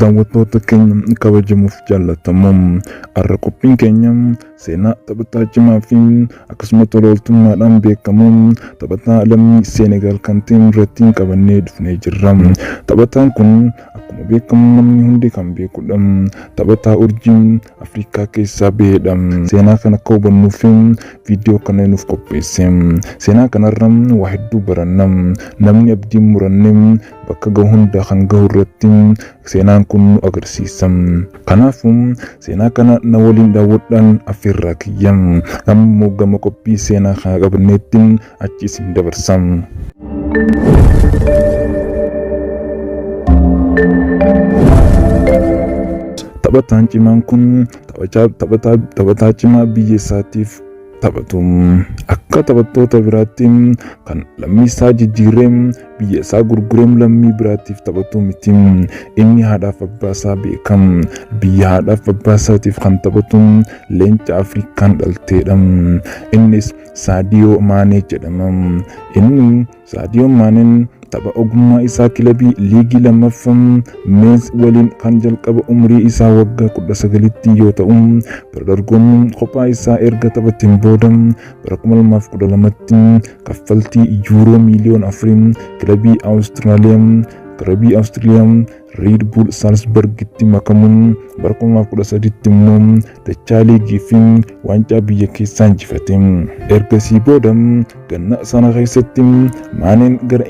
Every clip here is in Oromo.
Daawwattoota keenya kabajamuuf jaallatamoo, har'a qophiin keenya seenaa taphataa cimaa fi akkasuma tola ooltummaadhaan beekamu taphataa lammii Seenegaal kan ta'e irratti qabannee dhufnee jirra. Taphataan kun akkuma beekamu namni hundi kan beekudha. Taphataa urjii Afrikaa keessaa bahedha. Seenaa kana akka hubannuuf viidiyoo kana nuuf qopheesse. Seenaa kanarra waa hedduu baranna. Namni abdii muranne bakka gahu hunda kan gahu irratti seenaan kun nu agarsiisa. Kanaafuu seenaa kana na waliin daawwadhaan affeerraa kiyya. Ammoo gama qophii seenaa kana qabanneetti achi isin dabarsa. Taphataan cimaan kun taphataa cimaa biyya isaatiif taphatu. Akka taphattoota biraatti kan lammii isaa jijjiiree biyya isaa gurguree lammii biraatiif taphatu miti. Inni haadhaaf abbaa isaa beekam. Biyya haadhaaf abbaa isaatiif kan taphatu leenca Afrikaan dhalteedha. Innis Saadiyoo Maanee jedhama. Inni Saadiyoo Maaneen tapha ogummaa isaa kilabii liigii lammaffaa Meez waliin kan jalqaba umurii isaa waggaa 19tti yoo ta'u, bara dorgommii kophaa isaa erga taphateen booda bara 2012tti kaffaltii yuuroo miiliyoona 4 kilabii Awustiraaliyaa Red Bull Salzburgitti makamuun bara 2013tti immoo dachaa liigii fi waancaa biyya keessaa injifate. Ergasii booda ganna sana keessatti Maaneen gara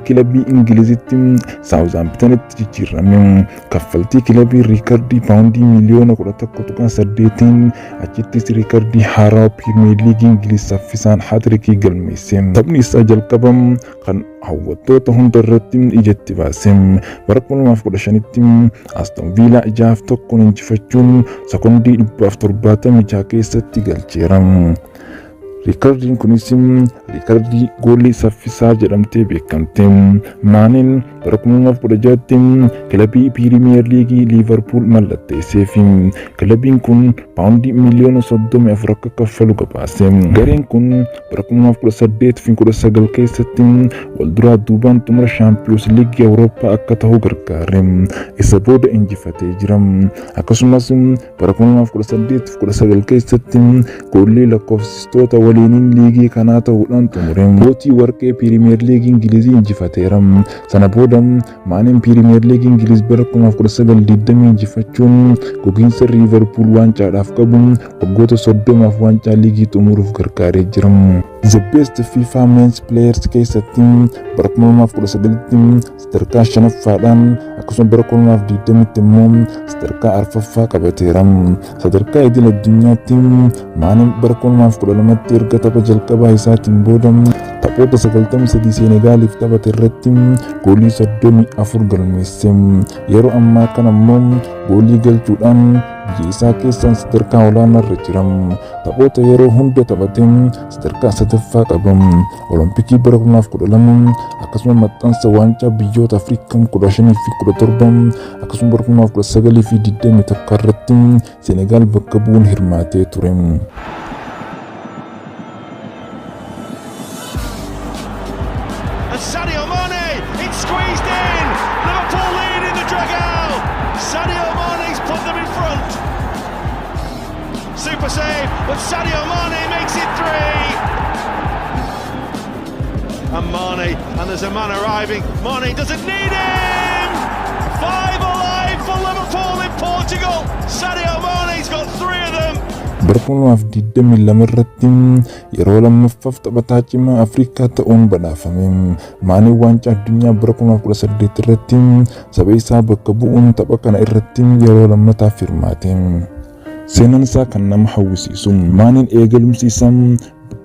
kilabii Ingilizitti Saawuzaamptonitti jijjiirame. Kaffaltii kilabii riikardii paawundii miiliyoona 11.8iin achittis riikardii haaraa Pirimeer Liigii Ingiliz saffisaan haatirikii galmeesse. Taphni isaa jalqaba kan hawwattoota hunda irratti ijatti baase bara 2015tti Aston Villaa 6-1 injifachuun sekondii 176 keessatti galcheera. Riikardiin kunis riikardii goolii saffisaa jedhamtee beekamte. Maaneen bara 2016tti kilabii Piriimiyer Liigii Liivarpuul mallatteessee fi kilabiin kun paawundii miiliyoona 34 akka kaffalu gabaase. Gareen kun bara 2018 fi 19 keessatti wal duraa duubaan xumura Shaampiyoons Liigii Awurooppaa akka ta'u gargaare. Isa booda injifatee jira. Akkasumas bara 2018 fi 19 keessatti goolii lakkoofsistoota waliiniin liigii kanaa ta'uudhaan xumure. Bootii warqee Piriimiyer Liigii Ingilizii injifateera. Sana booda Maaneen Piriimiyer Liigii Ingiliz bara 2019-20 injifachuun gogiinsa Liivarpuul waancaadhaaf qabu waggoota 30f waancaa liigii xumuruuf gargaaree jira. The Best FIFA Men's Players keessatti bara 2019tti sadarkaa shanaffaadhaan, akkasuma bara 2020tti immoo sadarkaa arfaffaa qabateera. Sadarkaa idil addunyaatti Maaneen bara 2012tti erga tapha jalqabaa isaatiin booda taphoota 93 Seenegaaliif taphate irratti goolii 34 galmeesse. Yeroo ammaa kana immoo goolii galchuudhaan biyya isaa keessaan sadarkaa olaanaa irra jira. Taphoota yeroo hunda taphate sadarkaa sadaffaa qaba. Olompikii bara 2012, akkasuma maxxansa waancaa biyyoota Afrikaa 15 fi 17, akkasuma bara 2019 fi 21 irratti Senegaal bakka bu'uun hirmaatee ture. And Sadio Mane, it's squeezed in. Liverpool lead in the Dragao. Sadio Mane's put them in front. Super save, but Sadio Mane makes it three. And Mane, and there's a man arriving. Mane doesn't need him. Five alive for Liverpool in Portugal. Sadio Mane's got three of them. Bara 2022 irratti yeroo lammaffaaf taphataa cimaa Afrikaa ta'uun badhaafame. Maaneen waancaa addunyaa bara 2018 irratti saba isaa bakka bu'uun tapha kana irratti yeroo lammataaf hirmaate. Seenaan isaa kan nama hawwisiisu. Maaneen eegalumsi isaa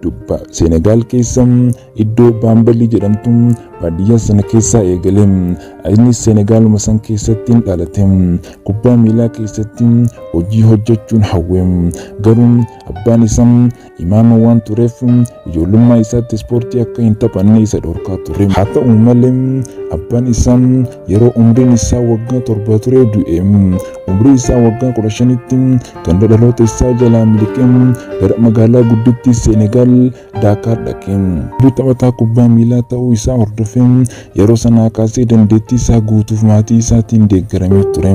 dubba Senegaal keessa iddoo Baambalii jedhamtu baadiyyaa sana keessaa eegale. Innis Senegaaluma san keessatti dhalate. Kubbaa miilaa keessatti hojii hojjechuun hawwe. Garuu abbaan isaa imaama waan tureef ijoollummaa isaatti ispoortii akka hin taphanne isa dhorkaa ture. Haa ta'u malee abbaan isaa yeroo umriin isaa waggaa 7 ture du'e. Umrii isaa waggaa 15tti ganda dhaloota isaa jalaa miliqee gara magaalaa guddittii Senegaal Seenegaal Daakaar dhaqe. Taphataa kubbaa miilaa ta'uu isaa hordofee yeroo sanaa kaasee dandeettii isaa guutuuf maatii isaatiin deeggaramee ture.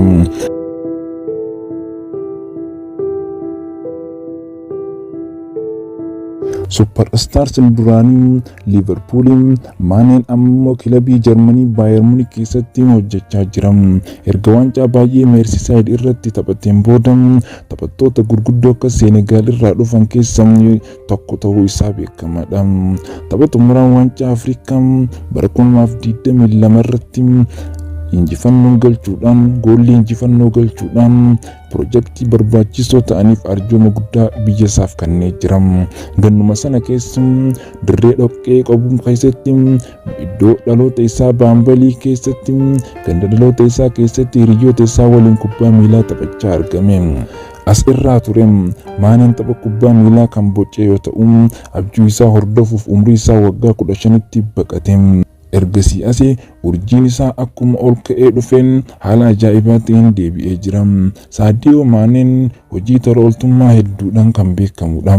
Super Stars duraanii Liiverpuuliin Maaneen ammoo kilabii Jarmanii Baayer Munik keessatti hojjechaa jira. Erga waancaa baay'ee Meersisaayid irratti taphateen booda taphattoota gurguddoo akka Seenegaal irraa dhufan keessaa tokko ta'uu isaa beekamaadha. Tapha xumuraa waancaa Afrikaa bara 2022 irratti injifannoo galchuudhaan goolii injifannoo galchuudhaan pirojektii barbaachisoo ta'aniif arjooma guddaa biyya isaaf kennee jira. Gannuma sana keessa dirree dhoqqee qabu keessatti iddoo dhaloota isaa Baambalii keessatti ganda dhaloota isaa keessatti hiriyoota isaa waliin kubbaa miilaa taphachaa argame. As irraa ture Maaneen tapha kubbaa miilaa kan bocee yoo ta'u abjuu isaa hordofuuf umrii isaa waggaa 15tti baqate. Ergasii asii urjiin isaa akkuma ol ka'ee dhufeen haala ajaa'ibaa ta'een deebi'ee jira. Saadiyoo Maaneen hojii tola ooltummaa hedduudhaan kan beekamudha.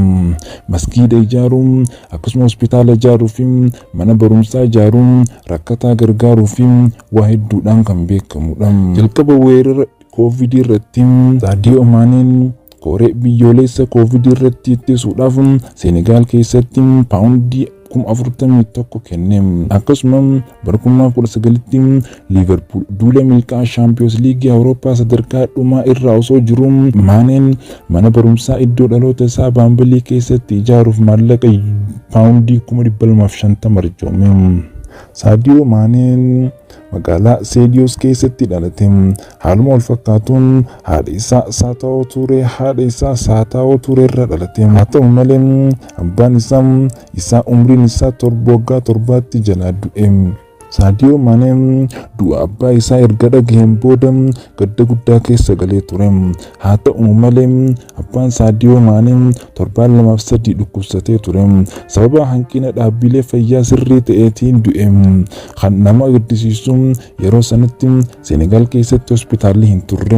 Masgiida ijaaruu, akkasuma hospitaala ijaaruu fi mana barumsaa ijaaruu, rakkataa gargaaruu fi waa hedduudhaan kan beekamudha. Jalqaba weerara Koovidii irratti Saadiyoo Maaneen koree biyyoolessa Koovidii irratti ittisuudhaaf Senegaal keessatti paawundii 41,000 kenne. Akkasuma bara 2019tti Liiverpuul duula milkaa'aa Shaampiyoons Liigii Awurooppaa sadarkaa dhumaa irraa osoo jiru Maaneen mana barumsaa iddoo dhaloota isaa Baambalii keessatti ijaaruuf maallaqa paawundii 250,000 arjoome. Saadiyoo Maaneen magaalaa Seediyoos keessatti dhalate. Haaluma wal fakkaatuun haadha isaa Saataawoo Tuuree haadha isaa Saataawoo Tuuree irraa dhalate. Haa ta'u malee abbaan isaa umriin isaa torba waggaa torbaatti jalaa du'e. Saadiyoo Maaneen du'a abbaa isaa erga dhagaheen booda gadda guddaa keessa galee ture. Haa ta'u malee abbaan Saadiyoo Maaneen torbaan lamaaf sadii dhukkubsatee ture. Sababa hanqina dhaabbilee fayyaa sirrii ta'eetiin du'e. Kan nama gaddisiisu yeroo sanatti Senegaal keessatti hospitaalli hin turre.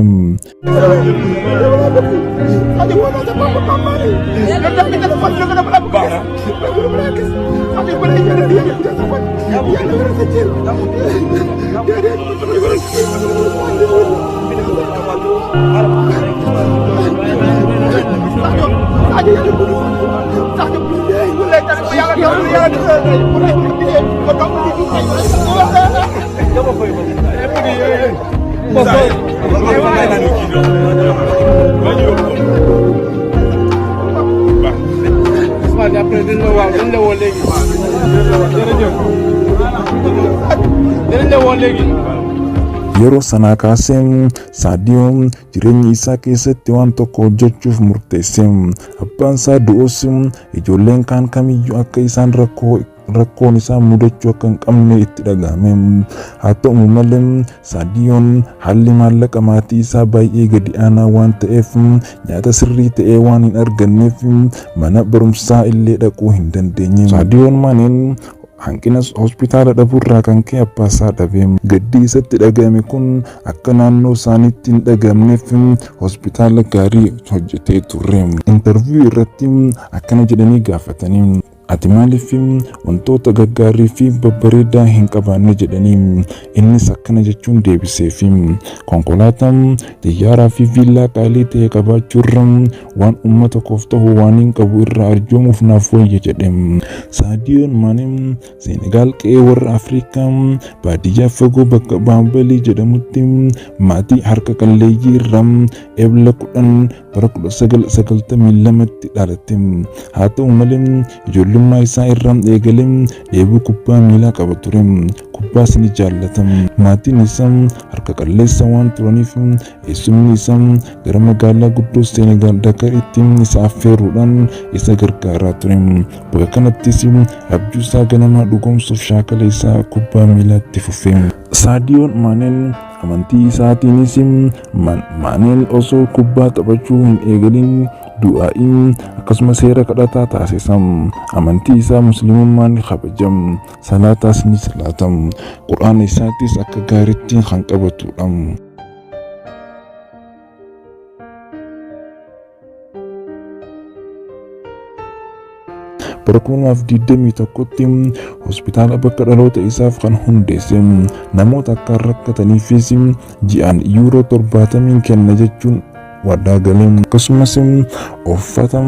Yeroo sanaa kaasee Saadiyoon jireenya isaa keessatti waan tokko hojjechuuf murteesse. Abbaan isaa du'us ijoolleen kaan kamiyyuu akka isaan rakkoon isaa mudachuu akka hin qabne itti dhagahame. Haa ta'u malee Saadiyoon haalli maallaqa maatii isaa baay'ee gadi aanaa waan ta'eef nyaata sirrii ta'ee waan hin arganneef mana barumsaa illee dhaquu hin dandeenye. Saadiyoon Maaneen hanqina hospitaala dhabuurraa kan ka'e abbaa isaa dhabe. Gaddi isatti dhagahame kun akka naannoo isaaniitti hin dhagahamneef hospitaala gaarii hojjetee ture. Intarviiyuu irratti akkana jedhanii gaafatanii ati maaliif wantoota gaggaarii fi babbareedaa hin qabaanne jedhanii innis akkana jechuun deebiseef konkolaataa xiyyaaraa fi viillaa qaalii ta'e qabaachuurra waan uummata koof ta'u waan hin qabu irraa arjoomuuf naaf wayya jedhe. Saadiyoon Maanee Senegaal qe'ee warra Afrikaa baadiyyaa fagoo bakka Baambalii jedhamutti maatii harka qalleeyyii irraa Ebla 10 bara 1992tti dhalate. Haa ta'u malee ijoollummaa isaa irraa eegalee dheebuu kubbaa miilaa qaba ture. Kubbaas ni jaallata. Maatiin isaa harka qalleessa waan turaniif eessumni isaa gara magaalaa guddoo Senegaal Dakaritti isa affeeruudhaan isa gargaaraa ture. Bakka kanattis abjuu isaa ganamaa dhugoomsuuf shaakala isaa kubbaa miilaatti fufe. Saadiyoon Maaneen amantii isaatiinis Maaneen osoo kubbaa taphachuu hin eegalin du'aa'ii akkasumas seera kadhataa taasisa. Amantii isaa musliimummaa ni kabaja. Salaataas ni salaata. Quraana isaattis akka gaariitti kan qabatudha. Bara 2021tti hospitaala bakka dhaloota isaaf kan hundeesse, namoota akkaan rakkataniifis ji'aan yuuroo 70 kenna jechuun waadaa galee, akkasumas uffata,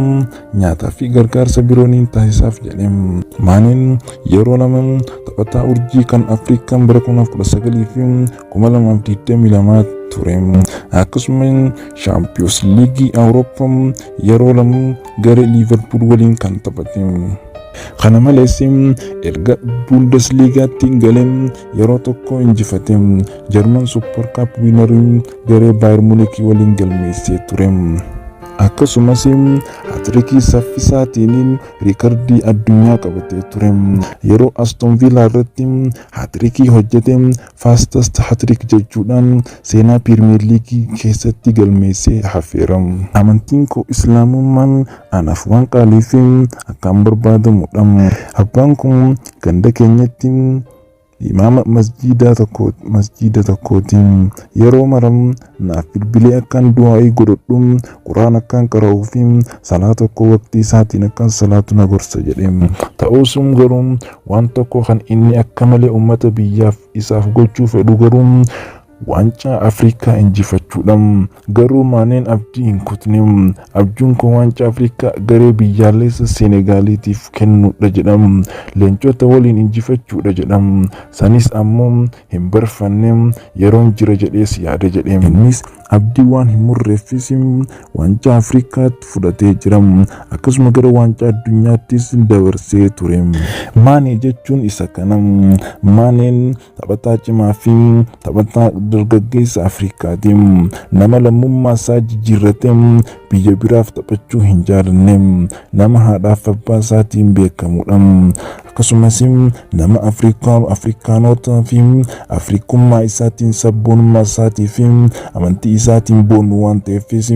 nyaataa fi gargaarsa biroo ni taasisaaf jedhe. Maaneen yeroo lama taphataa urjii kan Afrikaan bara 2019 fi 2022 ture. Akkasumas Shaampiyoons Liigii Awurooppaa yeroo lama garee Liiverpuul waliin kan taphate. Kana malees erga Bundesliigaatti galee yeroo tokko injifate, Jarman Super Cup winner garee Baayern Muunikii waliin galmeessee ture. Akkasumas hatirikii saffisaatiin riikardii addunyaa qabatee ture. Yeroo Aston Villaa irratti hatirikii hojjete, fastest hat-trick jechuudhaan seenaa Pirimeer Liigii keessatti galmeessee hafeera. Amantiin koo Islaamummaan anaaf waan qaalii fi akkaan barbaadamudha. Abbaan kun ganda keenyatti imaama masjiida tokkooti. Yeroo mara naaf bilbilee akkaan du'aa'ii godhadhu, Quraan akkaan qara'uu fi salaa tokko waqtii isaatiin akkaan salaatu na gorsa jedhe. Ta'us garuu waan tokko kan inni akka malee uummata biyyaaf isaaf gochuu fedhu garuu waancaa Afrikaa injifachuudha. Garuu Maaneen abdii hin kutne. Abjuun koo waancaa Afrikaa garee biyyaalessa Senegaaliitiif kennuudha jedha. Leencota waliin injifachuudha jedha. Sanis ammoo hin barfanne, yeroon jira jedhees yaada jedhe. Innis abdii waan hin murreeffis waancaa Afrikaatti fudhatee jira. Akkasuma gara waancaa addunyaattis dabarsee ture. Maanee jechuun isa kana. Maaneen taphataa cimaa fi taphataa dargaggeessa Afrikaati. Nama lammummaa isaa jijjiirratee biyya biraaf taphachuu hin jaalanne. Nama haadhaaf abbaa isaatiin beekamudha. Akkasumas nama Afrikaanota fi Afrikummaa isaatiin, sabboonummaa isaatii fi amantii isaatiin boonu waan ta'eefis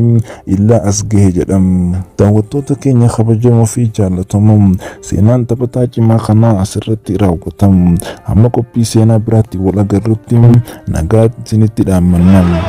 illaa as gahe jedhama. Daawwattoota keenya kabajamoo fi jaallatamoo, seenaan taphataa cimaa kanaa asirratti raawwatama. Hamma qophii seenaa biraatti wal agarrutti nagaa isinitti dhaammanna.